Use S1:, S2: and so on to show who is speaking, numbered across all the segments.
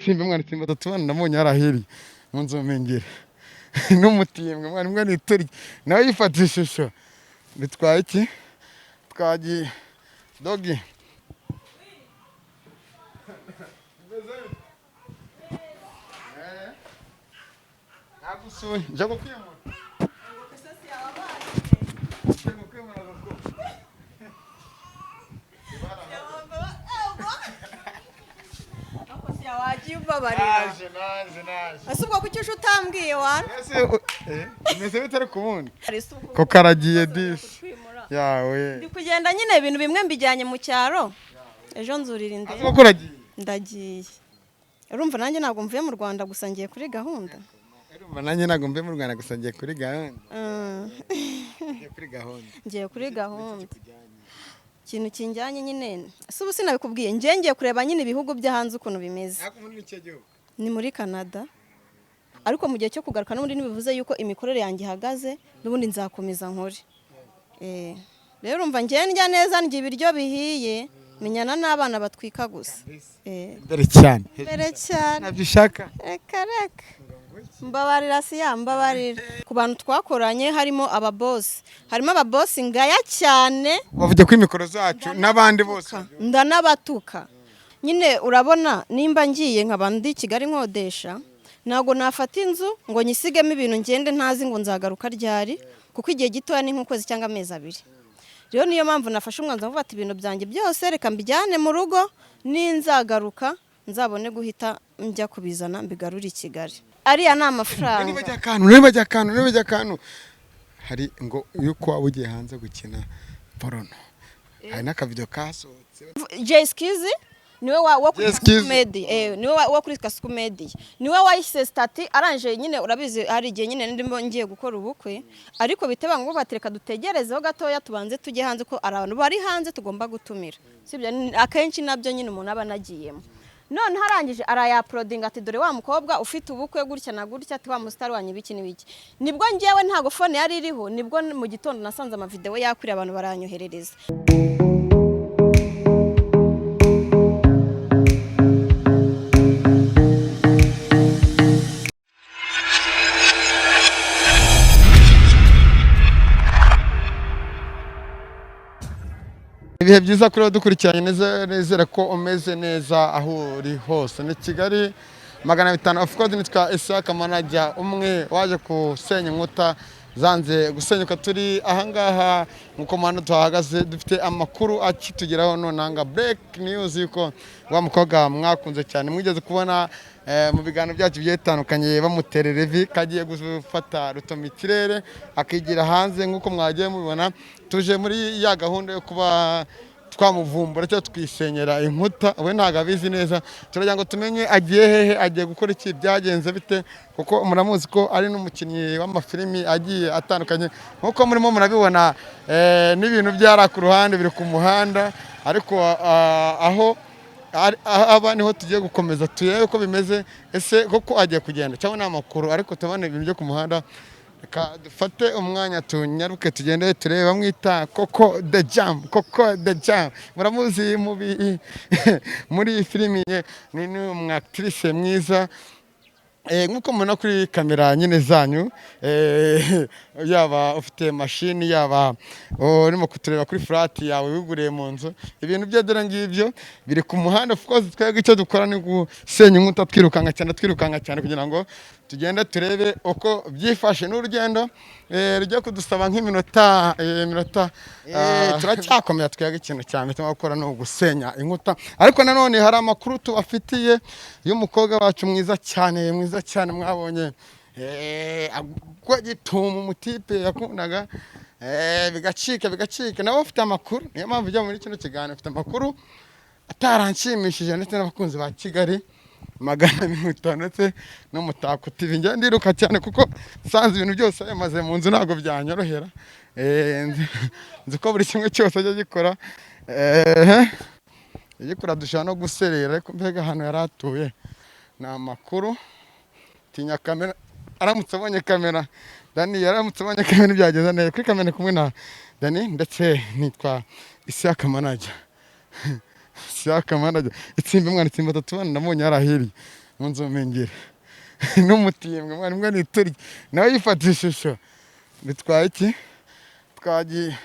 S1: Itsimba mwana, itsimba atatu bana nabonye yarahiriye mu nzu mengere n'umutimbwe mwana, imbwa niturye nawe yifata ishusho. Bitwaye iki? Twagiye dogi. Nagusuye nje kukwimura. Nje kukwimura gakuba.
S2: Wagiye umbabarira.
S1: Naje, naje, naje.
S2: Ese ubwo kuki uje utambwiye wana?
S1: Ese bimeze bite ariko ubundi? Ko karagiye disi yawe.
S2: Ndi kugenda nyine, ibintu bimwe mbijyanye mu cyaro, ejo nzurira indege.
S1: Ko karagiye?
S2: Ndagiye, urumva nanjye ntabwo mvuye mu Rwanda, gusa ngiye kuri gahunda.
S1: Urumva nanjye ntabwo mvuye mu Rwanda, gusa ngiye kuri gahunda. Ngiye kuri gahunda.
S2: Ngiye kuri gahunda. Ikintu kinjyanye nyine, ese ubu sinabikubwiye, ngiye ngiye kureba nyine ibihugu byo hanze ukuntu bimeze.
S1: Ariko muri iki gihugu?
S2: Ni muri Canada, ariko mu gihe cyo kugaruka n'ubundi ntibivuze yuko imikorere yanjye ihagaze, n'ubundi nzakomeza nkore. Rero urumva ngiye ndya neza, ndya ibiryo bihiye, menyana n'abana batwika gusa.
S1: Imbere cyane.
S2: Imbere cyane.
S1: Ntabyo ushaka?
S2: Reka reka, mbabarira, si ya mbabarira. Ku bantu twakoranye harimo ababosi, harimo ababosi ngaya cyane.
S1: Bavuge kuri mikoro zacu n'abandi bose.
S2: Ndanabatuka nyine. Urabona nimba ngiye nkaba ndi Kigali nkodesha, ntabwo nafata inzu ngo nyisigemo ibintu ngende ntazi ngo nzagaruka ryari, kuko igihe gitoya ni nk'ukwezi cyangwa amezi 2. Rero niyo mpamvu nafashe umwanzuro mvuga ati ibintu byanjye byose reka mbijyane mu rugo, ninzagaruka nzabone guhita njya kubizana mbigarure i Kigali. Ariya ni amafaranga.
S1: Niba ajya akantu, niba ajya akantu, niba ajya akantu, hari ngo yuko waba ugiye hanze gukina porono, hari n'akavido kasohotse.
S2: Jay Skizi niwe wa kuri
S1: Jay Skizi.
S2: Media, niwe wa kuri Kasuku Media, niwe wayise stati aranje nyine. Urabizi hari igihe nyine ndimo ngiye gukora ubukwe, ariko biteba ngo batereka dutegerezeho gatoya tubanze tujye hanze, ko ari abantu bari hanze tugomba gutumira, sibyo? Akenshi nabyo nyine umuntu aba anagiyemo. None harangije arayaprodinga ati dore wa mukobwa ufite ubukwe gutya na gutya, ati wa musitari wanyu ibiki n'ibiki. Nibwo ngewe ntago phone yari iriho, nibwo mu gitondo nasanze amavideo yakwiriye abantu baranyoherereza.
S1: Ibihe byiza kuri dukurikiranye neza, nizere ko umeze neza aho uri hose. Ni Kigali 500, of course nitwa Isaac Manager, umwe waje gusenya inkuta zanze gusenyuka. Turi ahangaha nkuko muhanda tuhahagaze, dufite amakuru akitugeraho nonanga break news yuko wa mukobwa mwakunze cyane mwigeze kubona mu biganiro byacu bigiye bitandukanye bamuterera ivi kagiye gufata rutoma ikirere akigira hanze nkuko mwagiye mubibona. Tuje muri ya gahunda yo kuba twamuvumbura cyangwa twisenyera inkuta, we ntabwo abizi neza. Turagira ngo tumenye agiye hehe, agiye gukora iki, byagenze bite, kuko muramuzi ko ari n'umukinnyi w'amafilimi agiye atandukanye nkuko murimo murabibona. N'ibintu byari ku ruhande biri ku muhanda, ariko aho aba niho tugiye gukomeza turebe uko bimeze. Ese koko agiye kugenda cyangwa ni amakuru? Ariko tubone ibintu byo ku muhanda. Reka dufate umwanya tunyaruke tugende turebe. Bamwita Koko the Jam, Koko the Jam muramuzi muri filimi, ni umwactrice mwiza. Nkuko mubona kuri kamera nyine zanyu, yaba ufite mashini, yaba urimo kutureba kuri flat yawe wiguriye mu nzu, ibintu bye dore ngibyo biri ku muhanda. Of course twebwe icyo dukora ni gusenya inkuta, twirukanka cyane, twirukanka cyane kugira ngo tugende turebe uko byifashe. N'urugendo rugiye kudusaba nk'iminota iminota turacyakomeza. Twebwe ikintu cyane turimo gukora ni ugusenya inkuta, ariko nanone hari amakuru tubafitiye y'umukobwa wacu mwiza cyane, mwiza cyane mwabonye agwa gituma umutipe yakundaga bigacika bigacika. Nabo bafite amakuru, niyo mpamvu ujya muri kino kiganiro afite amakuru ataranshimishije, ndetse n'abakunzi ba Kigali 500 ndetse n'Umutako TV. Njya ndiruka cyane kuko nsanze ibintu byose yamaze mu nzu, ntabwo byanyorohera. Nzi ko buri kimwe cyose ajya agikora, agikora dushobora no guserera, ariko mbega ahantu yari atuye ni amakuru. Tinya kamera, aramutse abonye kamera Dani, aramutse abonye kamera byageza neza. Kuri kamera kumwe na Dani ndetse nitwa Isaac Manager. Isaac Manager, itsimba mwana, itsimba atatu bana nabonye yarahiriye Munzomengere n'umutimbwe mwana, imbwa niturye nawe yifata ishusho. Bitwaye iki? Twagiye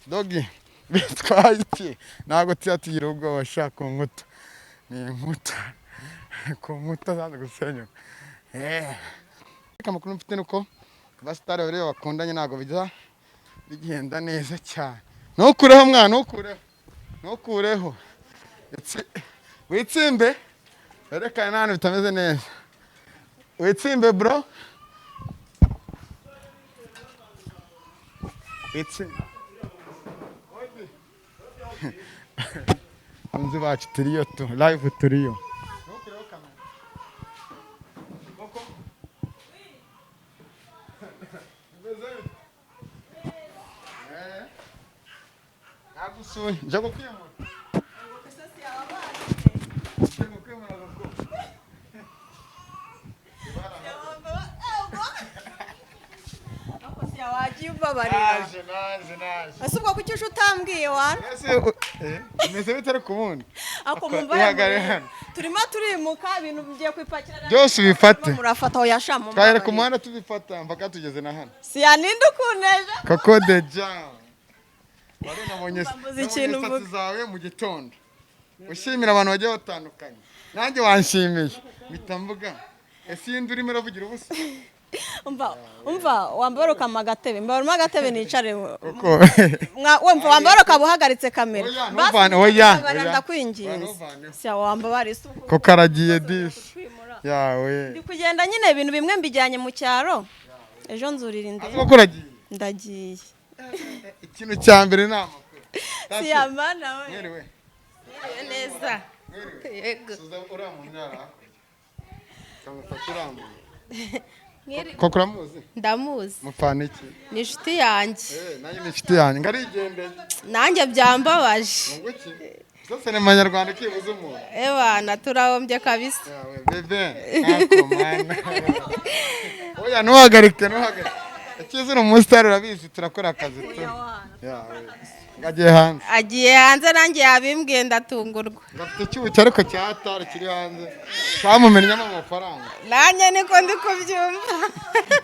S1: dogi, bitwaye iki? Ntabwo tuba tugira ubwoba sha. Ku nkuta, ni inkuta, ku nkuta zanze gusenyuka. Amakuru mfite ni uko abasitari babiri bakundanye ntabwo bijya bigenda neza cyane. Ntukureho mwana, ntukureho, ntukureho. Witsimbe, werekane n'ahantu bitameze neza. Witsimbe bro, witsimbe. Bakunzi bacu, turiyo tu live, turiyo. Ntukureho kamera. Koko? Bimeze bite? Nagusuye nje kukwimura. Nje kukwimura koko.
S2: Wagiye umbabarira.
S1: Naje, naje, naje.
S2: Ese ubwo kuki uje utambwiye wana?
S1: Ese bimeze bite ariko ubundi?
S2: Ako
S1: Ihagare
S2: mumbabarire.
S1: hano.
S2: Turimo turimuka, ibintu bigiye kwipakira.
S1: Byose ubifate.
S2: Murafata aho yashamo.
S1: Twahera ku muhanda tubifata mpaka tugeze na hano.
S2: Siyaninde ukuneje.
S1: Koko de jam. Wari unabonye
S2: Mba mbuze ikintu
S1: nabonye
S2: mvuga.
S1: status zawe mu gitondo. Ushimira abantu bagiye batandukanye. Nanjye wanshimiye. Mpita mvuga. Ese iyi nzu urimo uravugira ubusa?
S2: Umva, umva, wambara ukama agatebe, mbaramo agatebe nicare.
S1: Koko.
S2: Wumva wambara ukaba uhagaritse kamera.
S1: Oya,
S2: Basi
S1: ntuvane, oya,
S2: mbabarira,
S1: oya.
S2: ndakwinginze.
S1: Oya, ntuvane.
S2: Siya wambabara isuku.
S1: Koko aragiye disi. Yawe.
S2: Ndi kugenda nyine, ibintu bimwe mbijyanye mu cyaro, ejo nzurira indege.
S1: Koko uragiye.
S2: Ndagiye.
S1: Ikintu cya mbere ni amakuru.
S2: Siya mana we.
S1: Mwiriwe.
S3: Neza.
S1: Mwiriwe.
S3: Yego.
S1: Suza uriya muntu yari hakurya. Kamufashe uriya muntu.
S3: Mwiri-
S1: Koko uramuzi?
S3: Ndamuzi.
S1: Mupfana iki?
S3: Ni inshuti yanjye.
S1: Nanjye ni inshuti yanjye. Ngarigendeye.
S3: Nanjye byambabaje.
S1: Ngo iki? Zose ni amanyarwanda kibuze umuntu.
S3: Ebana, turahombye kabisa.
S1: Yawe bebe. Ntako mana. Oya, ntuhagarike, ntuhagarike. Icyiza uri umusitari, urabizi turakora akazi tu. Yawe. Ngagiye hanze.
S3: Agiye hanze, nanjye yabimbwiye ndatungurwa.
S1: Ngafite icyuki ariko cya atari kiri hanze. Cyamumennyemo amafaranga.
S3: Nanjye niko ndi kubyumva.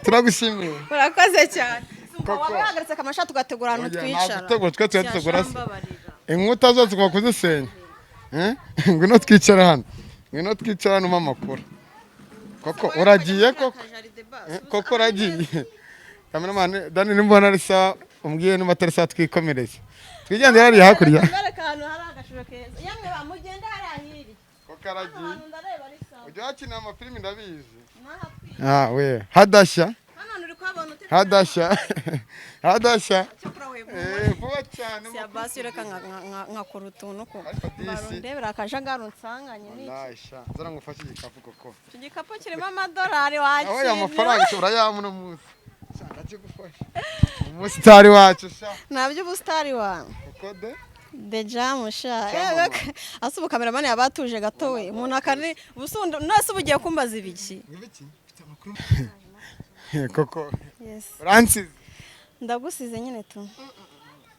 S1: Turagushimiye.
S3: Urakoze cyane.
S1: Koko.
S2: Waba wahagaritse kamasha tugategura ahantu
S1: Oya,
S2: twicara.
S1: ntabwo gutegura, twe tuyategura se.
S2: Mbabarira.
S1: Inkuta zose tugomba kuzisenya. Eh? Ngwino twicare hano, ngwino twicare hano umpe amakuru. Koko uragiye koko? Koko uragiye? Cameraman Dani, nimbona ari sawa umbwiye, niba atari sawa twikomereze, twigendere hariya hakurya.
S2: Mbereka ahantu hari agashusho keza. Yemwe ba mugende hariya hirya.
S1: Koko aragiye.
S2: Ahantu ndareba ari sawa.
S1: Ujya wakina amafilimi, ndabizi.
S2: N'aha
S1: Ah we, hadashya.
S2: Hano hantu uri kuhabona ute?
S1: Hadashya, hadashya.
S2: Cyokora we.
S1: Vuba cyane.
S2: Siya basi, reka nkakora utuntu ko.
S1: Ariko disi.
S2: Ndebera akajagari unsanganye n'iki.
S1: Wallahi, nzara ngufashe igikapu koko.
S2: Iki gikapu kirimo amadolari
S1: Aho
S2: wakiriye.
S1: aya mafaranga urayampa uno munsi. Sha, ndakigufasha. Umusitari wacu sha.
S2: Nabyo ubusitari wawe.
S1: Koko de.
S2: The jam sha.
S1: Cyamamare.
S2: Ase ubu kameramani yaba atuje gato we. Umuntu akari ubusunda nase ubu ugiye kumbaza ibiki?
S1: Ngibiki? Mfite amakuru. Koko.
S2: Yes.
S1: Uransize.
S2: Ndagusize nyine tu.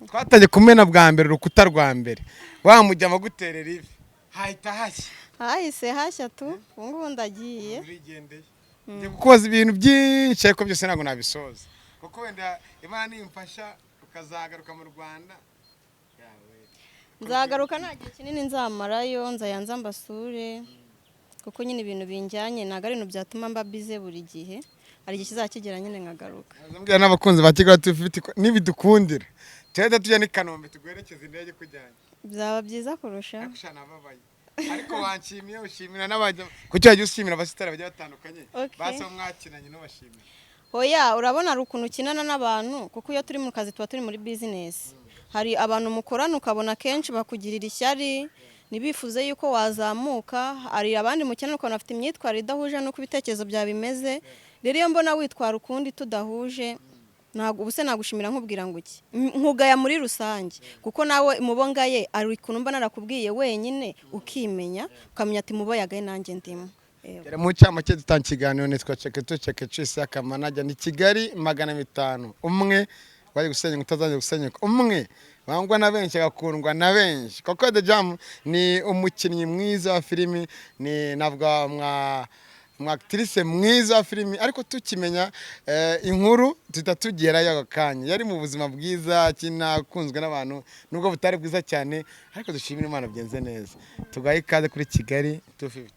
S1: Twatangiye kumena bwa mbere urukuta rwa mbere. Wa mujya amaguterera ivi. Hahita hashya.
S2: Hahise hashya tu. Ubu ngubu ndagiye.
S1: Urigendeye. Ngiye kukubaza ibintu byinshi ariko byose ntabwo nabisoza. Kuko wenda Imana nimfasha ukazagaruka mu Rwanda. Yawe.
S2: Nzagaruka, nta gihe kinini nzamarayo, nzayanza mbasure. Kuko nyine ibintu binjyanye ntabwo ari ibintu byatuma mba bize buri gihe. Hari igihe kizakigera nyine nkagaruka.
S1: Mbwira n'abakunzi ba Kigali 250 ko nibidukundira tuhita tujya n'i Kanombe tuguherekeze indege ikujyanye.
S2: Byaba byiza kurusha.
S1: Ariko sha nababaye, ariko wanshimiye, ushimira n'abajya kuki wajya ushimira abasitari bagiye batandukanye.
S2: Okay.
S1: Basi abo mwakinanye n'ubashimira.
S2: Oya, urabona hari ukuntu ukinana n'abantu, kuko iyo turi mu kazi tuba turi muri bizinesi. Hari abantu mukorana ukabona kenshi bakugirira ishyari, ntibifuze yuko wazamuka. Hari abandi mukinana ukabona bafite imyitwarire idahuje n'uko ibitekerezo byawe bimeze. Rero iyo mbona witwara ukundi tudahuje, ntabwo ubuse nagushimira nkubwira ngo iki. Nkugaya muri rusange, kuko nawe mubo ngaye ari ukuntu mba narakubwiye wenyine ukimenya, ukamenya ati mubo yagaye nanjye ndimo. Yego.
S1: Yari mu cyamake dutanga ikiganiro, nitwa Ceketu Cekecu Isaka Manager, ni Kigali 500. Umwe wari gusenya inkuta zanjye gusenyuka, umwe Wangwa na benshi, agakundwa na benshi. Koko The Jam ni umukinnyi mwiza wa filimi, ni navuga mwa actrice mwiza wa filimi. Ariko tukimenya inkuru tuhita tugerayo ako kanya. Yari mu buzima bwiza, akinakunzwe n'abantu nubwo butari bwiza cyane, ariko dushimira Imana byenze neza. Tugahe ikaze kuri Kigali 250.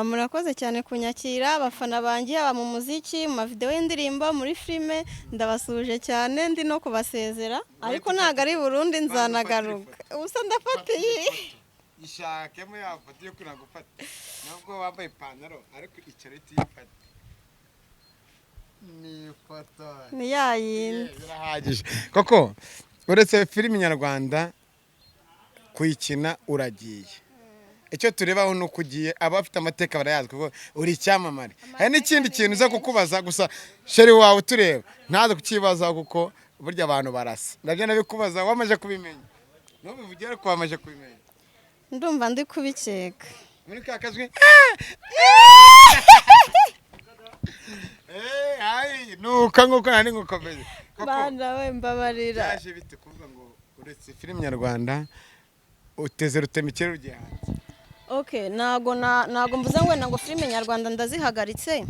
S2: Murakoze cyane kunyakira, abafana banjye, haba mu muziki, mu mavideo y'indirimbo, muri filime, ndabasuhuje cyane. Ndi no kubasezera, ariko ntabwo ari burundu, nzanagaruka. Ubusa ndafatiye.
S1: Ishakemo ya foto yo kugira gufata nubwo wambaye ipantaro, ariko icara utiyifate, ni ifoto.
S2: Ni ya yindi.
S1: Birahagije koko. Uretse filimi nyarwanda kuyikina, uragiye. Icyo turebaho ni uko ugiye, abafite amateka barayazi kuko uri icyamamare. Hari n'ikindi kintu uza kukubaza gusa, chéri wawe utureba ntaze kukibazaho, kuko burya abantu barasa. Nabyo nabikubaza wamaze kubimenya, ntubivugire, ariko wamaze kubimenya.
S2: Ndumva ndi kubikeka.
S1: Muri ka kajwi, ayi nuko nguko nari ngukomeye. Koko
S2: Bana we, mbabarira.
S1: Byaje bite kuvuga ngo uretse filime nyarwanda, uteze rutemikirere, ugiye hanze?
S2: Okay, ntago mvuze ngo wenda ngo filime nyarwanda ndazihagaritse,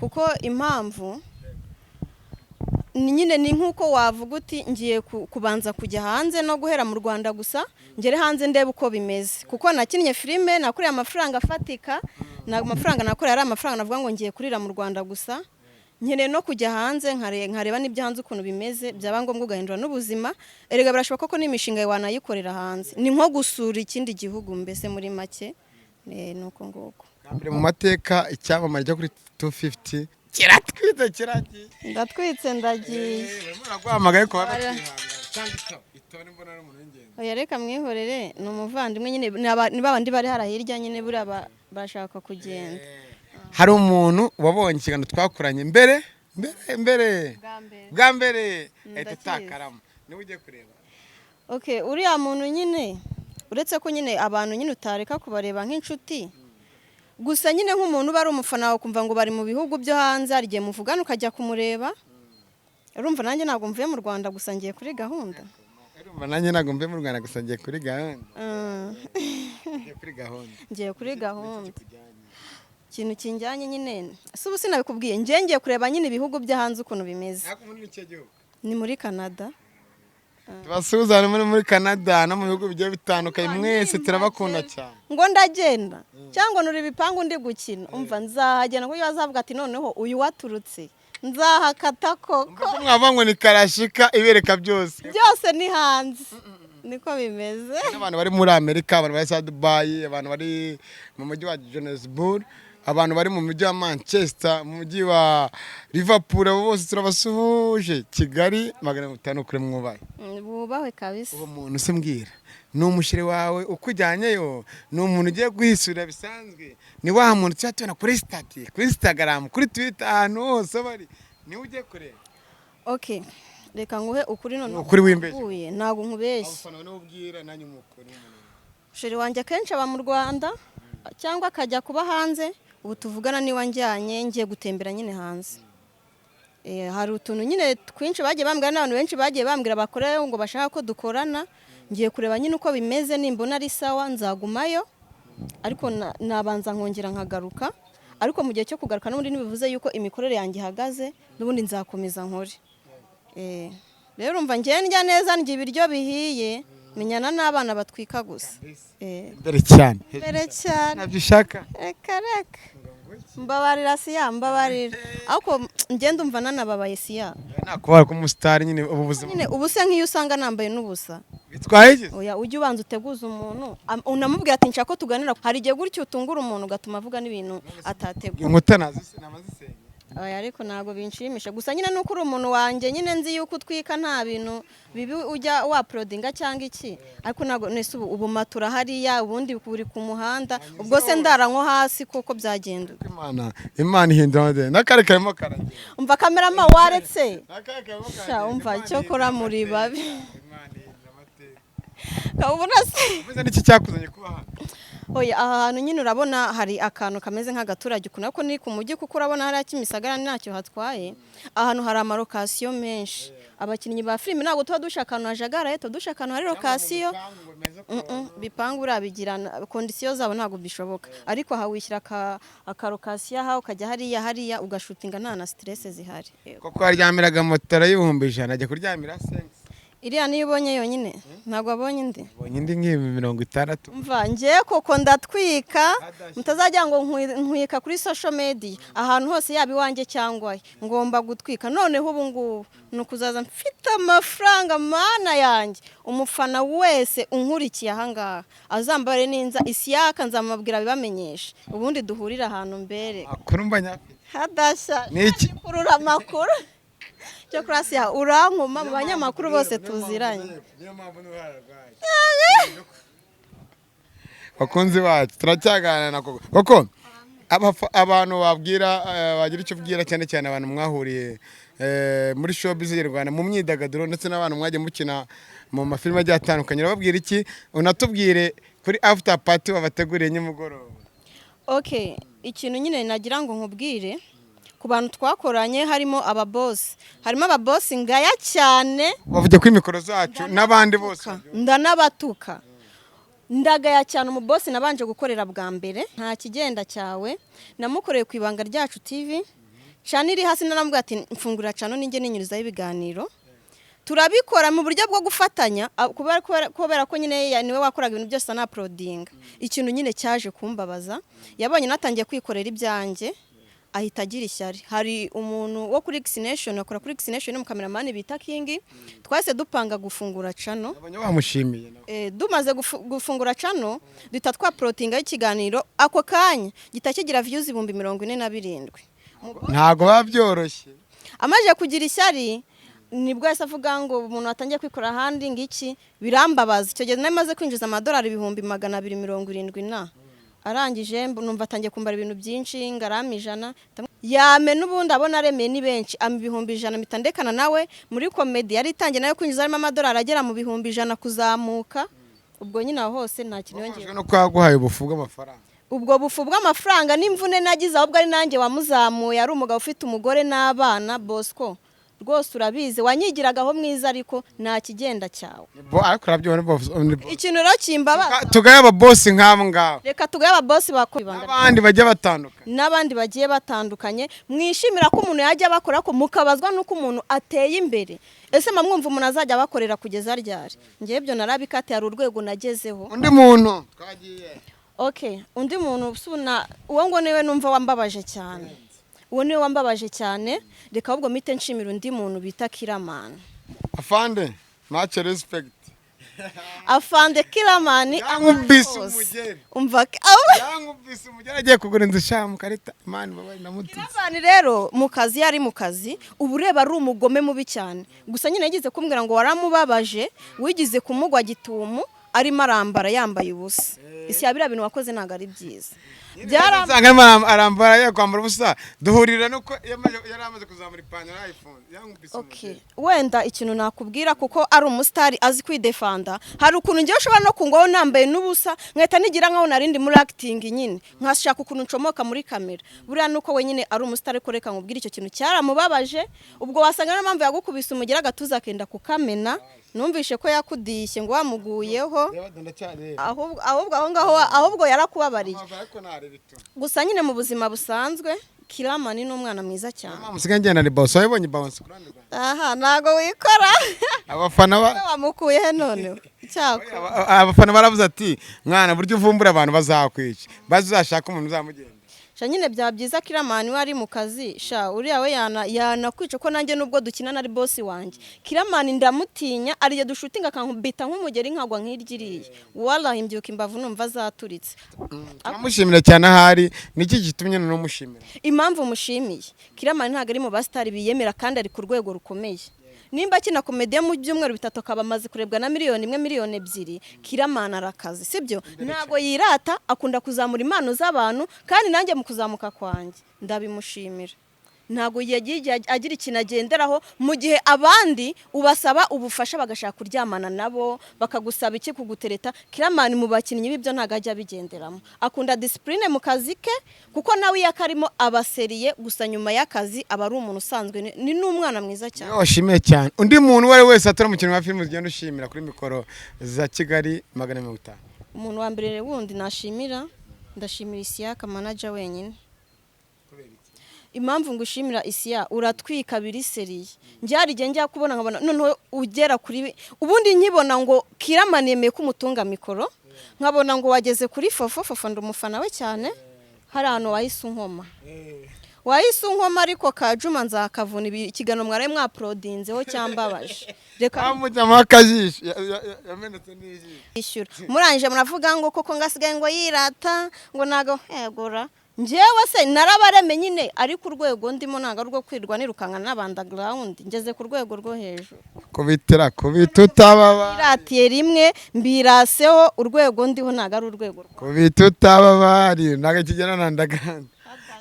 S2: kuko impamvu ni nyine ni nk'uko wavuga uti ngiye kubanza kujya hanze no guhera mu Rwanda gusa, ngere hanze ndebe uko bimeze, kuko nakinnye filime nakoreye amafaranga afatika. Ntabwo amafaranga nakoreye ari amafaranga navuga ngo ngiye kurira mu Rwanda gusa. Nkeneye no kujya hanze nkareba n'ibyo hanze ukuntu bimeze. Byaba ngombwa ugahindura n'ubuzima. Erega birashoboka ko n'imishinga yawe wanayikorera hanze. Ni nko gusura ikindi gihugu mbese muri make. Ni uko nguko.
S1: Bwa mbere mu mateka, icyamamare cyo kuri 250 kiratwite, kiragiye.
S2: Ndatwitse, ndagiye.
S1: Barimo baraguhamagaye ko bakihangana cyangwa itaba itaba nimbona ari umuntu w'ingenzi.
S2: Oya, reka mwihorere, ni umuvandimwe nyine, ni babandi bari hariya hirya nyine, buriya bashaka kugenda.
S1: Hari umuntu wabonye ikiganiro twakoranye mbere mbere mbere.
S2: Bwa mbere.
S1: Bwa mbere ahita
S2: Ndakizi.
S1: atakaramo, niwe ugiye kureba.
S2: Okay, uriya muntu nyine, uretse ko nyine abantu nyine utareka kubareba nk'inshuti gusa, nyine nk'umuntu uba ari umufana wawe, ukumva ngo bari mu bihugu byo hanze, hari igihe muvugana ukajya kumureba. Urumva nanjye ntabwo mvuye mu Rwanda gusa, ngiye kuri gahunda.
S1: Urumva nanjye ntabwo mvuye mu Rwanda gusa, ngiye kuri gahunda. Ngiye kuri gahunda.
S2: Ngiye kuri gahunda.
S1: Kujyanye.
S2: Ikintu kinjyanye nyine si ubu, sinabikubwiye, ngiye ngiye kureba nyine ibihugu byo hanze ukuntu bimeze.
S1: Ariko muri icyo gihugu?
S2: Ni muri Canada.
S1: Tubasuhuzane muri Canada no mu bihugu bigiye bitandukanye, mwese turabakunda cyane.
S2: Ngo ndagenda cyangwa nura ibipangu ndi gukina, umva nzahagenda kuko bazavuga ati noneho uyu waturutse nzahakata koko.
S1: Ko mwavuga ngo ni karashika ibereka byose.
S2: Byose ni hanze, niko bimeze.
S1: N'abantu bari muri Amerika, abantu bari za Dubayi, abantu bari mu mujyi wa Johannesburg, abantu bari mu mujyi wa Manchester, mu mujyi wa Liverpool, abo bose turabasuhuje. Kigali 500 kuri mwubahe.
S2: Bubahwe kabisa.
S1: Uwo muntu se mbwira, ni umusheri wawe ukujyanyeyo, ni umuntu ugiye guhisura bisanzwe, ni wa muntu tujya tubona kuri status, kuri Instagram, kuri Twitter, ahantu hose bari, niwe ugiye kureba?
S2: Okay, reka nguhe ukuri none.
S1: Ni ukuri wimbeshye.
S2: Uvuye, ntabwo nkubeshye.
S1: Abafana niwe ubwira, nanjye umukuru.
S2: Chéri wanjye akenshi aba mu Rwanda cyangwa akajya kuba hanze. Ubu tuvugana niba njyanye, ngiye gutembera nyine hanze. Hari utuntu nyine twinshi bagiye bambwira, n'abantu benshi bagiye bambwira bakoreyo ngo bashaka ko dukorana. Ngiye kureba nyine uko bimeze. Nimbona ari sawa nzagumayo, ariko nabanza nkongera nkagaruka. Ariko mu gihe cyo kugaruka n'ubundi ntibivuze yuko imikorere yanjye ihagaze, n'ubundi nzakomeza nkore. Rero urumva ngiye ndya neza, ndya ibiryo bihiye, menyana n'abana batwika gusa.
S1: Imbere cyane.
S2: Mbere cyane.
S1: Ntabyo ushaka.
S2: Reka reka, mbabarira siya, mbabarira, ariko ngenda umva nanababaye siya.
S1: Nakubara ko umusitari nyine ubu buzima.
S2: Nyine ubu se nk'iyo usanga nambaye n'ubusa.
S1: Bitwaye iki?
S2: Oya, ujye ubanza uteguza umuntu, unamubwira ati nshaka ko tuganira. Hari igihe gutyo utungura umuntu ugatuma avuga n'ibintu atateguye.
S1: Inkuta nazisenya.
S2: Oya, ariko ntabwo binshimisha gusa nyine nuko uri umuntu wanjye, nyine nzi yuko utwika, nta bintu bibi ujya wauploadinga cyangwa iki, ariko ntabwo nese ubu matura hariya, ubundi buri ku muhanda, ubwo se ndara nko hasi kuko byagenda.
S1: Imana ihindura amateka, n'akari karimo karagenda.
S2: Umva kamerama, waretse.
S1: N'akari karimo
S2: Sha,
S1: karagenda.
S2: umva,
S1: Imana
S2: cyokora
S1: ihindura
S2: muri
S1: amateka.
S2: babi.
S1: Imana ihindura amateka.
S2: Ubona se.
S1: Uvuze n'iki cyakuzanye kuba hano?
S2: Oya, aha hantu nyine urabona hari akantu kameze nk'agaturage ukuntu, ariko ni ku mujyi, kuko urabona hariya Kimisagara ntacyo hatwaye. Ahantu hari ama location menshi, abakinnyi ba filime ntabwo tuba dushaka ahantu hajagaraye, tuba dushaka ahantu hari location. Bipangu urabigirana condition zabo ntabwo bishoboka, ariko aha wishyira aka location aha, ukajya hariya hariya ugashutinga nta na stress zihari. Yego.
S1: Koko waryamiraga motora y'100,000, ajya kuryamira sensi?
S2: Iriya niyo ubonye yonyine, ntabwo wabonye indi?
S1: Ubonye indi nk'ibi 60.
S2: Mva njye koko ndatwika, mutazajya ngo ntwika kuri social media ahantu hose, yaba iwanjye cyangwa he, ngomba gutwika. Noneho ubu ngubu ni ukuzaza mfite amafaranga. Mana yanjye, umufana wese unkurikiye ahangaha azambare ninza Isiyaka, nzamubwira bibamenyeshe, ubundi duhurire ahantu mbere.
S1: Amakuru mba nyafite.
S2: Hadashya.
S1: Ni iki?
S2: Kurura amakuru cyo kurasiya urankuma mu banyamakuru bose tuziranye.
S1: Niyo mpamvu n'uhararwaye. Bakunzi bacu, turacyaganira na Koko. Koko, abantu babwira, bagira icyo ubwira, cyane cyane abantu mwahuriye muri showbiz y'u Rwanda, mu myidagaduro, ndetse n'abantu mwagiye mukina mu mafilime agiye atandukanye, urababwira iki? Unatubwire kuri after party wabateguriye nimugoroba.
S2: Okay, ikintu nyine nagira ngo nkubwire ku bantu twakoranye, harimo ababosi, harimo ababosi ngaya cyane.
S1: Bavuge kuri mikoro zacu n'abandi bose.
S2: Ndanabatuka, ndagaya cyane umubosi nabanje gukorera bwa mbere, nta kigenda cyawe, namukoreye ku Ibanga Ryacu TV, channel iri hasi. Naramubwira ati mfungurira channel ninjye ninyurizaho ibiganiro. Turabikora mu buryo bwo gufatanya, kubera ko nyine niwe wakoraga ibintu byose anaporodinga. Ikintu nyine cyaje kumbabaza, yabonye natangiye kwikorera ibyanjye ahita agira ishyari. Hari umuntu wo kuri X-Nation, akora kuri X-Nation, umukameramani bita King, twahise dupanga gufungura channel.
S1: Abonye wamushimiye nawe.
S2: Dumaze gufungura channel, duhita twaporotingaho ikiganiro, ako kanya gihita kigira views 47,000.
S1: Ntabwo biba byoroshye.
S2: Amaze kugira ishyari nibwo yahise avuga ngo umuntu watangiye kwikora ahandi ngiki. Birambabaza. Icyo gihe nari maze kwinjiza amadolari 270,000 na arangije numva atangiye kumbara ibintu byinshi, ngarama 100 yame, n'ubundi abona aremeye ni benshi, ama 100,000, mpita ndekana nawe. Muri comedy yari itangiye nayo kwinjiza, harimo amadolari agera mu 100,000 kuzamuka. Ubwo nyine aho hose nta kintu yongeye.
S1: Bababajwe no kuba yaguhaye ubufu bw'amafaranga.
S2: Ubwo bufu bw'amafaranga n'imvune nagize, ahubwo ari nanjye wamuzamuye. Ari umugabo ufite umugore n'abana. Bosco, rwose urabizi, wanyigiragaho mwiza, ariko nta kigenda cyawe.
S1: Ariko urabyibona ni bo.
S2: Ikintu rero kimbabaza.
S1: Tugaye ababosi nk'abo ngabo.
S2: Reka tugaye ababosi bakora ibanga.
S1: N'abandi bajya batandukanye.
S2: N'abandi bagiye batandukanye mwishimira ko umuntu yajya abakora, ko mukabazwa n'uko umuntu ateye imbere. Ese mwumva umuntu azajya abakorera kugeza ryari? Ngewe ibyo narabikatiye, hari urwego nagezeho.
S1: Undi muntu twagiye.
S2: Okay, undi muntu usuna uwo ngo niwe numva wambabaje cyane, uwo niwe wambabaje cyane. Reka ahubwo mpite nshimira undi muntu bita Kiramani.
S1: Afande, much respect.
S2: Afande Kiramani.
S1: Yankubise umugeri.
S2: Umva
S1: Yankubise umugeri agiye kugura inzu sha mu karita. Imana ibabaye, ndamututse.
S2: Kiramani rero mu kazi, yari mu kazi uba ureba ari umugome mubi cyane. Gusa nyine yagize kumbwira ngo waramubabaje, wigize kumugwa gitumu arimo arambara yambaye ubusa. Isi ya biriya bintu wakoze ntabwo ari byiza.
S1: Nsanga arimo arambara yakwambara ubusa, duhurira nuko yari amaze kuzamura ipantaro iPhone, yankubise
S2: Okay.
S1: umugeri.
S2: Wenda ikintu nakubwira, kuko ari umusitari azi kwidefanda, hari ukuntu ngewe ushobora no kungwaho nambaye n'ubusa nkahita nigira nkaho narindi muri acting nyine, nkashaka ukuntu ncomoka muri kamera. Buriya nuko we nyine ari umusitari. Ariko reka nkubwire, icyo kintu cyaramubabaje. Ubwo wasanga niyo mpamvu yagukubise umugera agatuza akenda kukamena. Numvishe ko yakudishye ngo wamuguyeho.
S1: Reba, ndacyareba.
S2: Ahubwo aho ngaho ahubwo yarakubabariye.
S1: Ariko nareba itu.
S2: Gusa nyine mu buzima busanzwe Kiramani ni umwana mwiza cyane.
S1: Musigaye ngenda ni boss, wabonye bounce ku ruhande rwanjye.
S2: Aha ntago wikora.
S1: Abafana ba
S2: Wamukuye he noneho cyako?
S1: Abafana baravuze ati mwana, buryo uvumbura abantu bazakwica, bazashaka umuntu uzamugenda.
S2: Sha nyine byaba byiza Kiramani we ari mu kazi. Sha uriya we yana yanakwica, ko nanjye nubwo dukina ari boss wanjye, Kiramani ndamutinya. Ariye dushutinga akankubita nk'umugeri nkagwa nk'iryiriye, wallahi mbyuka imbavu numva zaturitse.
S1: Turamushimira cyane. Ahari niki gitumye noneho umushimira?
S2: Impamvu mushimiye, Kiramani ntabwo ari mu basitari biyemera kandi ari ku rwego rukomeye. Nimba akina comedy mu byumweru 3 akaba amaze kurebwa na 1 miliyoni, 2 miliyoni, Kiramani arakazi, sibyo? Ntabwo yirata, akunda kuzamura impano z'abantu, kandi nanjye mu kuzamuka kwanjye ndabimushimira. Ntabwo yagiye agira ikintu agenderaho, mu gihe abandi ubasaba ubufasha bagashaka kuryamana nabo, bakagusaba iki, kugutereta. Killaman mu bakinnyi b'ibyo ntabwo ajya abigenderamo. Akunda discipline mu kazi ke, kuko nawe iyo akarimo aba sérieux. Gusa nyuma y'akazi aba ari umuntu usanzwe, ni n'umwana mwiza cyane.
S1: Niwe washimiye cyane. Undi muntu uwo ari we wese atari umukinnyi wa filime ugenda ushimira kuri mikoro za Kigali 450?
S2: Umuntu wa mbere wundi nashimira, ndashimira Isiyaka manager wenyine. Impamvu ngushimira, Isiya, uratwika biri sérieux. Njye hari igihe njya kubona nkabona noneho ugera kuri, ubundi nkibona ngo Killaman yemeye ko umutunga mikoro, nkabona ngo wageze kuri Fofo. Fofo ndi umufana we cyane. Hari ahantu wahise unkoma, wahise unkoma, ariko Kajuma nzakavuna. Ikiganiro mwaraye mwaporodinzeho cyambabaje, reka.
S1: Amujyamo akajisho, yamenetse n'ijisho.
S2: Ishyura murangije muravuga ngo koko ngasigaye ngo yirata, ngo ntago yegura. Njyewe se narabareme nyine, ariko urwego ndimo ntabwo ari urwo kwirwa nirukanka n'abandagarawundi, ngeze ku rwego rwo hejuru.
S1: Kubitira kubita utababa.
S2: Iratiye rimwe mbiraseho, urwego ndiho ntabwo ari urwego rwa
S1: Kubita utababari ntabwo kigera na ndaganda.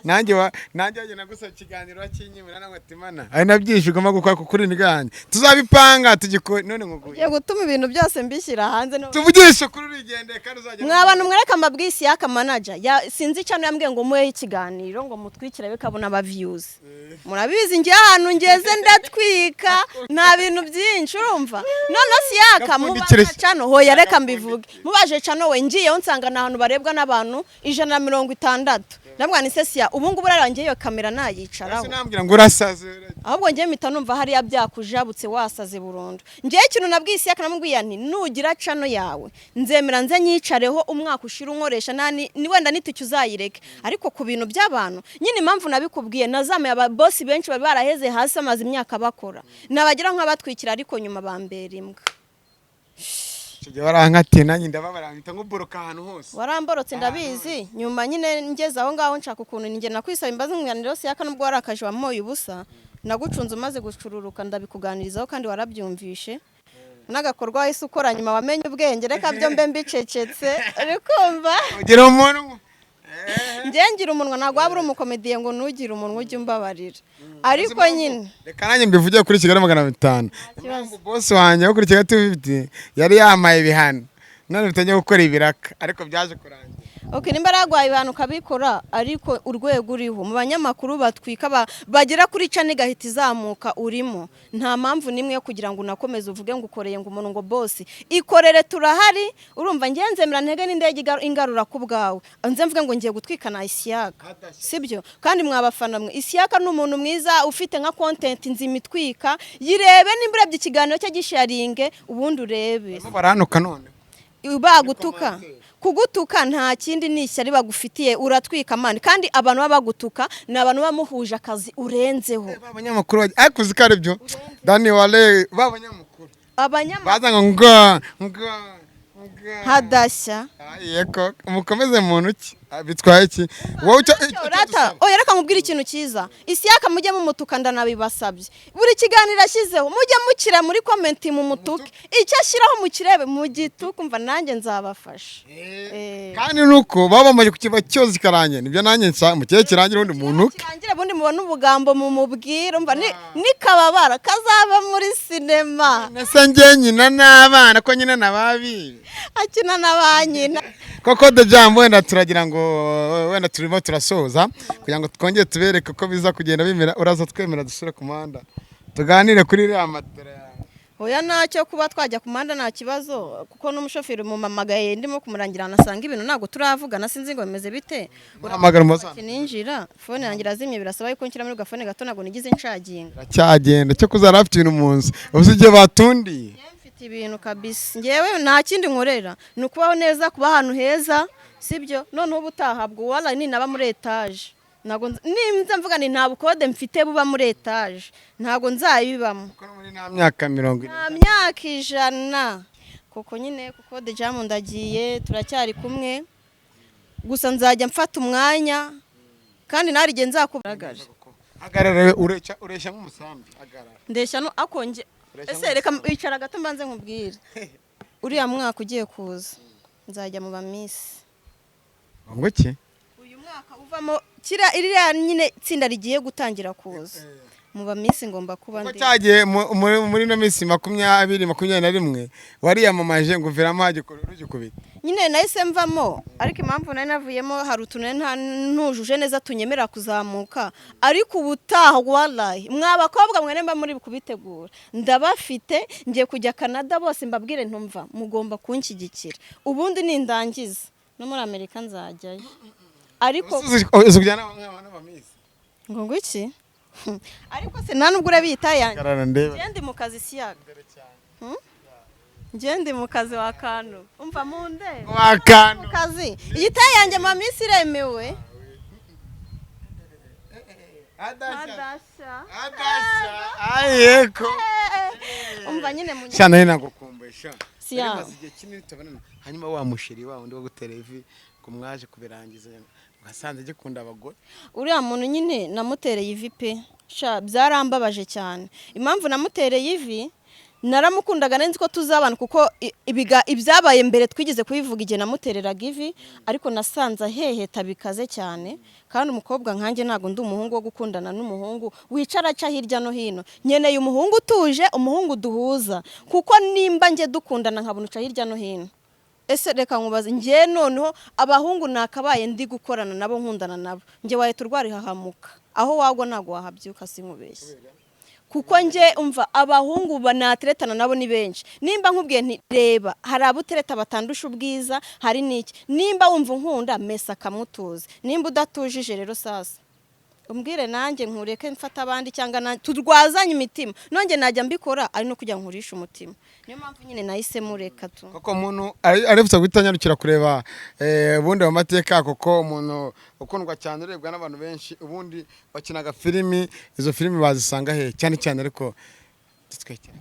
S1: Nanjye wa nanjye wagenda gusa ikiganiro akinyimira nawe ati mana ari na byinshi ugomba gukora kuko uri niganje tuzabipanga tugikore none nguguye.
S2: Ugiye gutuma ibintu byose mbishyira hanze
S1: Tuvugishe kuri urigendeye kandi uzagera.
S2: Mwa bantu mwereka mbabwisi yaka manager ya sinzi icyo yambwiye ngo muhe ikiganiro ngo mutwikire bikabona aba views. Murabizi njye ahantu ngeze ndatwika, nta bintu byinshi urumva. None siyaka
S1: Gapfundikire.
S2: Mubaje cano, hoya reka mbivuge, mubaje cano we ngiyeho nsanga ni ahantu barebwa n'abantu 160. Ndabwa ni se siya ubu ngubu urarangiye iyo kamera nayicaraho.
S1: Sinambwira ngo urasaze.
S2: Ahubwo njyewe mpita numva hariya byakujabutse, wasaze burundu. Njyewe ikintu nabwiye Isiyaka, namubwiye nti nugira channel yawe nzemera nze nyicareho umwaka ushira unkoresha nani ni wenda n'itike uzayireke. Ariko ku bintu by'abantu nyine, impamvu nabikubwiye, nazamuye ababosi benshi bari baraheze hasi, amaze imyaka bakora, nabagira nk'abatwikira, ariko nyuma bambera imbwa.
S1: Icyo gihe warankatiye, nanjye ndababara mpita nkuboroka ahantu hose.
S2: Waramborotse ndabizi. Nyuma nyine ngeze aho ngaho nshaka ukuntu njye nakwisaba imbabazi nkuganira yose. Nubwo warakaje wamoye ubusa, nagucunze umaze gucururuka, ndabikuganirizaho kandi warabyumvishe n'agakorwa wahise ukora nyuma wamenye ubwenge. Reka byo mbe mbicecetse, uri kumva?
S1: Ugira umuntu.
S2: Njye ngira umunwa, ntabwo waba uri umukomediye ngo ntugire umunwa, ujye umbabarira, ariko nyine
S1: Reka nanjye mbivuge kuri Kigali 500.
S2: Kibazo.
S1: Boss wanjye wo kuri Kigali 250 yari yamaye ibihano none bitangiye gukora ibiraka, ariko byaje kurangira.
S2: Ok, nimba yaragwaye ibintu ukabikora, ariko urwego uriho mu banyamakuru batwika bagera kuri channel igahita izamuka urimo, nta mpamvu n'imwe yo kugira ngo unakomeze uvuge ngo ukoreye ngo umuntu ngo boss. Ikorere, turahari. Urumva ngenze nzemera ntege n'indege ingarura ku bwawe, nze mvuge ngo ngiye gutwika na Isiyaka, sibyo? Kandi mwabafana mwe, Isiyaka ni umuntu mwiza ufite nka content nzima itwika. Yirebe, nimba urebye ikiganiro cye gisharinge ubundi urebe.
S1: Barimo baranuka none.
S2: Bagutuka, kugutuka nta kindi, ni ishyari bagufitiye. Uratwika man, kandi abantu baba bagutuka ni abantu baba muhuje akazi urenzeho.
S1: Ba banyamakuru ariko uzi ko ari byo Dani wale, ba banyamakuru
S2: Abanyamakuru
S1: baza ngo ngo ngo ngo
S2: Hadashya.
S1: Yego, mukomeze mu ntoki. Bitwaye iki wowe icyo
S2: Rata
S1: dusaba?
S2: Oya, reka nkubwire ikintu cyiza. Isiyaka mujye mumutuka, ndanabibasabye. Buri kiganiro ashyizeho mujye mukira muri comment mumutuke, icyo ashyiraho mukirebe mugituke, umva nanjye nzabafasha.
S1: Kandi nuko baba bamaze kukiva cyose kikarangira, nibyo nanjye nsa mukeye kirangira ubundi muntu
S2: Kirangire ubundi mubone ubugambo mumubwira. Umva nikababara kazaba muri sinema.
S1: Nese njye nyina n'abana ko nyina na babi.
S2: Akina na ba nyina.
S1: Koko de jambo, wenda turagira ngo wenda turimo turasoza kugira ngo twongere tubereke uko biza kugenda bimera. Uraza twemera dusubire ku muhanda tuganire kuri iriya matera yawe?
S2: Oya, ntacyo, kuba twajya ku muhanda nta kibazo, kuko n'umushoferi mumamagaye ndimo kumurangira ahantu asanga ibintu, ntabwo turavugana, sinzi ngo bimeze bite.
S1: Muhamagara umuzana.
S2: Ninjira phone yanjye irazimye, birasaba yuko nshyira muri gafone gato, ntabwo nigize nshaginga.
S1: Iracyagenda cyo kuzara afite ibintu mu nzu ubu igihe batundiye.
S2: Njyewe mfite ibintu kabisa, ngewe nta kindi nkorera ni ukubaho neza, kuba ahantu heza, sibyo? Noneho ubutaha bwo wala ninaba muri etaje, ntabwo nimba mvuga ni nta bukode mfite buba muri etaje, ntabwo nzayibamo.
S1: Kuko muri nta myaka 40.
S2: Nta myaka 100 kuko nyine, kuko de jamu ndagiye, turacyari kumwe, gusa nzajya mfata umwanya kandi narige nzakugaragaje.
S1: Hagarara, ureshya ureshya nk'umusambi, hagarara.
S2: Ndeshya no akonge.
S1: Ureshya.
S2: Ese reka icara gato mbanze nkubwire, uriya mwaka ugiye kuza nzajya mu ba miss.
S1: Ngo iki?
S2: Uyu mwaka. mwaka uvamo kira iriya nyine tsinda rigiye gutangira kuza mu ba miss, ngomba kuba
S1: Ko
S2: ndi.
S1: cyagiye muri ino minsi 20 21 wariyamamaje ngo uviramo rugikubita.
S2: Nyine nahise mvamo, ariko impamvu nari navuyemo, hari utuntu nari ntujuje neza tunyemerera kuzamuka. Ariko ubutaha, warayi, mwa bakobwa mwe, mba muri kubitegura, ndabafite. Ngiye kujya Canada, bose mbabwire ntumva mugomba kunshyigikira. Ubundi nindangiza no muri Amerika nzajyayo, ariko
S1: Uzi kujyana n'aba miss?
S2: Ngo iki? Ariko se nta nubwo urabita yanjye?
S1: Karara ndeba.
S2: Ngende mu kazi siyaga, ngende mu kazi wa kantu, umva munde
S1: Wakantu.
S2: Mu kazi iyi taille yanjye mu minsi iremewe.
S1: Adashya.
S2: Adashya.
S1: Ayeko.
S2: Umva nyine mu
S1: Sha, nari nagukumbuye sha.
S2: Siya.
S1: Nari maze igihe kinini tutabonana. Hanyuma wa musheri wa wundi wo gutera ivi ngo mwaje kubirangiza, wasanze gikunda abagore?
S2: Uriya muntu nyine namutereye ivi pe. Sha, byarambabaje cyane. Impamvu namutereye ivi, naramukundaga, nari nzi ko tuzabana, kuko ibyabaye mbere twigeze kubivuga igihe namutereraga ivi. Ariko nasanze aheheta bikaze cyane, kandi umukobwa nkanjye ntabwo ndi umuhungu wo gukundana n'umuhungu wicara aca hirya no hino. Nkeneye umuhungu utuje, umuhungu duhuza, kuko nimba njye dukundana nkabona uca hirya no hino, ese reka nkubaze, njye noneho abahungu nakabaye ndi gukorana nabo, nkundana nabo, njye wahita urwara ihahamuka, aho wagwa ntabwo wahabyuka, sinkubeshye. Kuko njye umva, abahungu banateretana nabo ni benshi. Nimba nkubwiye nti reba, hari abo utereta batandusha ubwiza, hari n'iki. Nimba wumva unkunda, mesa akamutuza. Nimba udatujije rero, sasa umbwire nanjye nkureke mfate abandi, cyangwa turwazanye imitima. Nonge najya mbikora ari no kugira ngo nkurishe umutima. Niyo mpamvu nyine nahise mureka tu.
S1: Koko umuntu arifuza guhita anyarukira kureba ubundi mu mateka, kuko umuntu ukundwa cyane, urebwa n'abantu benshi, ubundi bakinaga filimi, izo filimi bazisanga he cyane cyane? Ariko tutwekere.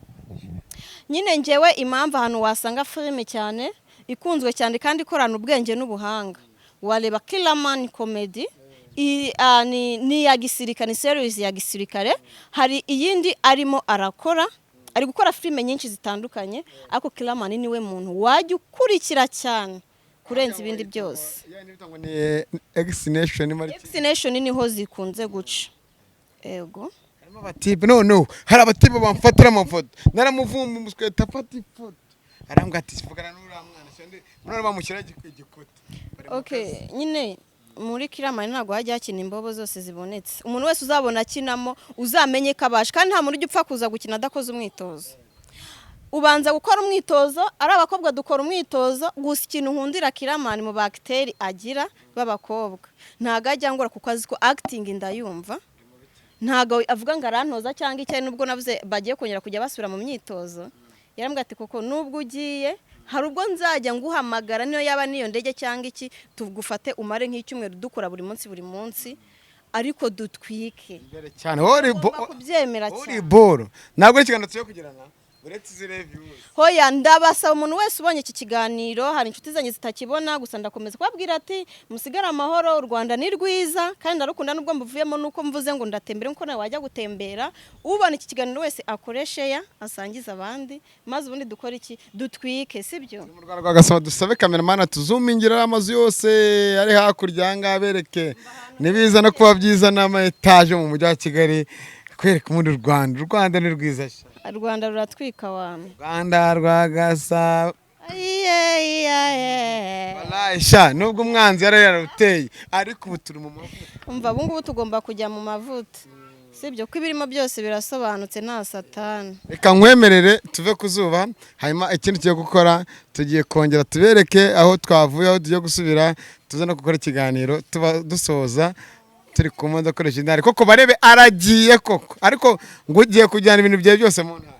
S2: Nyine ngewe impamvu ahantu wasanga filime cyane ikunzwe cyane kandi ikorana ubwenge n'ubuhanga, wareba Killaman Comedy. Ni iya gisirikare, ni series ya gisirikare. Hari iyindi arimo arakora, ari gukora filime nyinshi zitandukanye, ariko Killaman niwe muntu wajya ukurikira cyane kurenza ibindi byose.
S1: Ngo ni X Nation muri
S2: X Nation niho zikunze guca, ego.
S1: Harimo abatipe, no hari abatipe bamfatira amafoto. Naramuvumba umusweta afata ifoto, arambwira ati: "Vugana n'uriya mwana." Sende none bamushyira igikuta. Bari mu
S2: Okay, nyine muri Killaman ntabwo hajya hakina imbobo zose zibonetse. Umuntu wese uzabona akinamo, uzamenye ko abasha, kandi nta muntu ujya upfa kuza gukina adakoze umwitozo. Ubanza gukora umwitozo. Ari abakobwa dukora umwitozo. Gusa ikintu nkundira Killaman, mu bagiteri agira b'abakobwa ntabwo ajya ngora, kuko azi ko acting ndayumva. Ntabwo avuga ngo arantoza cyangwa icyo. Nubwo navuze bagiye kongera kujya basubira mu myitozo, yarambwira ati: "Koko nubwo ugiye, hari ubwo nzajya nguhamagara, niyo yaba n'iyo ndege cyangwa iki, tugufate umare nk'icyumweru dukora buri munsi buri munsi, ariko dutwike."
S1: Imbere cyane wowe uri
S2: Ugomba kubyemera
S1: uri
S2: cyane.
S1: Boro ntabwo ari ikiganiro tugiye kugirana uretse izi reviews.
S2: Hoya, ndabasaba umuntu wese ubonye iki kiganiro, hari inshuti zanjye zitakibona, gusa ndakomeza kubabwira ati musigare amahoro, u Rwanda ni rwiza kandi ndarukunda nubwo mbuvuyemo. Nuko mvuze ngo ndatembera nkuko nawe wajya gutembera. Ubona iki kiganiro wese akoreshe ya asangize abandi, maze ubundi dukore iki? Dutwike, sibyo?
S1: Mu Rwanda rwagasaba dusabe cameraman tuzumingira amazu yose ari hakurya aha ngaha, bereke nibiza no kuba byiza n'ama etaje mu mujyi wa Kigali, kwereka ubundi u Rwanda. U Rwanda ni rwiza sha.
S2: U Rwanda ruratwika wame.
S1: Rwanda rwagasaba.
S2: Ayiye.
S1: Wallahi sha, nubwo umwanzi yari yararuteye, ariko ubu turi mu mavuta.
S2: Umva, ubu ngubu tugomba kujya mu mavuta, sibyo? Ko ibirimo byose birasobanutse, nta satani.
S1: Reka nkwemerere tuve ku zuba. Hanyuma ikindi tugiye gukora, tugiye kongera tubereke aho twavuye, aho tugiye gusubira, tuze no gukora ikiganiro tuba dusoza turi ku modoka akoresha intare koko, barebe aragiye koko. Ariko ngo ugiye kujyana ibintu byawe byose mu ntara?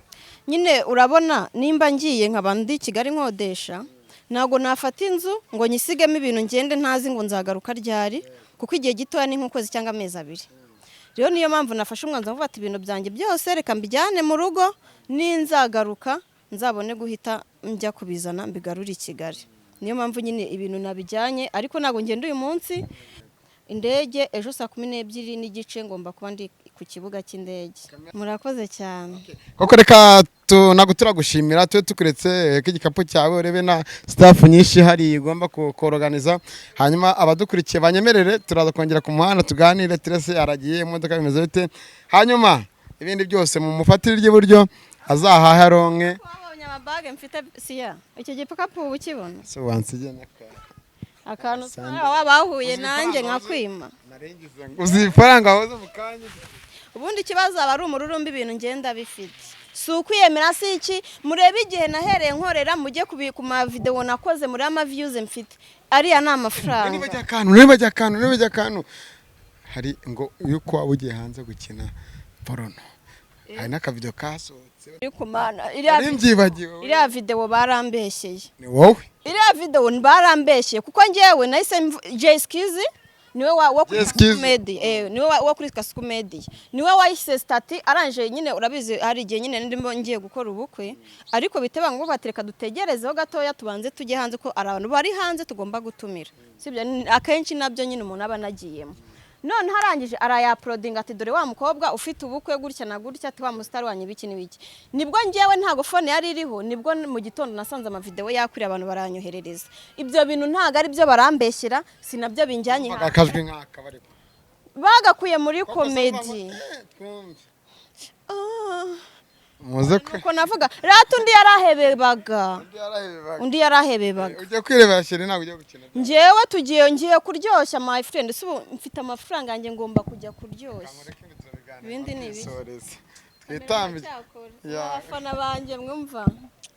S2: Nyine urabona, nimba ngiye nkaba ndi Kigali nkodesha, ntabwo nafata inzu ngo nyisigemo ibintu ngende ntazi ngo nzagaruka ryari, kuko igihe gitoya ni nk'ukwezi cyangwa amezi 2. Rero niyo mpamvu nafashe umwanzuro wo gufata ibintu byanjye byose, reka mbijyane mu rugo, ninzagaruka nzabone guhita njya kubizana mbigarure i Kigali. Niyo mpamvu nyine ibintu nabijyanye, ariko ntabwo ngenda uyu munsi. Indege ejo saa 12:30 ngomba kuba ndi ku kibuga cy'indege. Murakoze cyane.
S1: Koko reka. Ntabwo turagushimira, tube tukuretse ko igikapu cyawe urebe na staff nyinshi hari igomba koroganiza. Hanyuma abadukurikiye banyemerere, turaza kongera ku muhanda tuganire. Tracy aragiye, imodoka bimeze bite? Hanyuma ibindi byose mu mufatire ry'iburyo, azahahe aronke.
S2: Wabonye amabage mfite siya? Icyo gikapu uba ukibona?
S1: Se wansigiye n'aka
S2: Akantu
S1: Sande.
S2: waba bahuye nanjye nkakwima.
S1: Uzi ifaranga wahoze mu kanya?
S2: Ubundi ikibazo aba ari umururumba. Ibintu ngenda bifite si ukwiyemera, si iki. Murebe igihe nahereye nkorera, mujye ku mavidewo nakoze, muri ama views mfite, ariya ni amafaranga.
S1: Niba ajya akantu, niba ajya akantu, niba ajya akantu, hari ngo yuko waba ugiye hanze gukina porno, hari n'akavidewo kasohotse.
S2: Uri ku Mana, iriya
S1: Nari mbyibagiwe.
S2: Iriya videwo barambeshyeye.
S1: Ni wowe?
S2: Iriya videwo barambeshyeye, kuko ngewe nahise Jay Skizi niwe wa kuri
S1: Jay Skizi.
S2: Kasuku Media, niwe wa kuri Kasuku Media, niwe wayishyize status. Arangije nyine, urabizi hari igihe nyine ndimo ngiye gukora ubukwe, ariko bitaba ngombwa batereka dutegerezeho gatoya, tubanze tujye hanze ko hari abantu bari hanze tugomba gutumira. Sibyo? Akenshi nabyo nyine umuntu aba anagiyemo. None arangije arayauploadinga, ati: "Dore wa mukobwa ufite ubukwe gutya na gutya," ati: "Wa musitari wanyu ibiki n'ibiki." Nibwo ngewe ntago phone yari iriho, nibwo mu gitondo nasanze amavidewo yakwiriye, abantu baranyoherereza. Ibyo bintu ntago ari byo, barambeshyera, si nabyo binjyanye hanze.
S1: Akajwi nk'aka bari
S2: Bagakuye muri comedy.
S1: Twumve.
S2: Ah,
S1: muze kwe.
S2: Nuko navuga rata, undi yarahebebaga, undi yarahebebaga.
S1: Ujya kwirebera chéri, ntabwo ujya gukina.
S2: Njyewe tugiye, ngiye kuryoshya, my friend. Si ubu mfite amafaranga yanjye, ngomba kujya kuryoshya. Ibindi ni ibiki?
S1: Twisoreze, twitambike. Ya.
S2: Abafana banjye mwumva,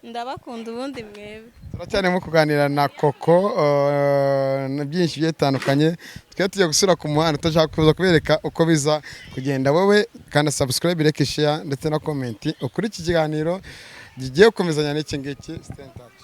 S2: ndabakunda ubundi mwebwe.
S1: Turacyarimo kuganira na Koko na byinshi bigiye bitandukanye. Twe tugiye gusura ku muhanda, turashaka kuza kubereka uko biza kugenda. Wowe kandi subscribe, like, share ndetse na comment ukuri iki kiganiro kigiye gukomezanya n'iki ngiki. Stay in touch.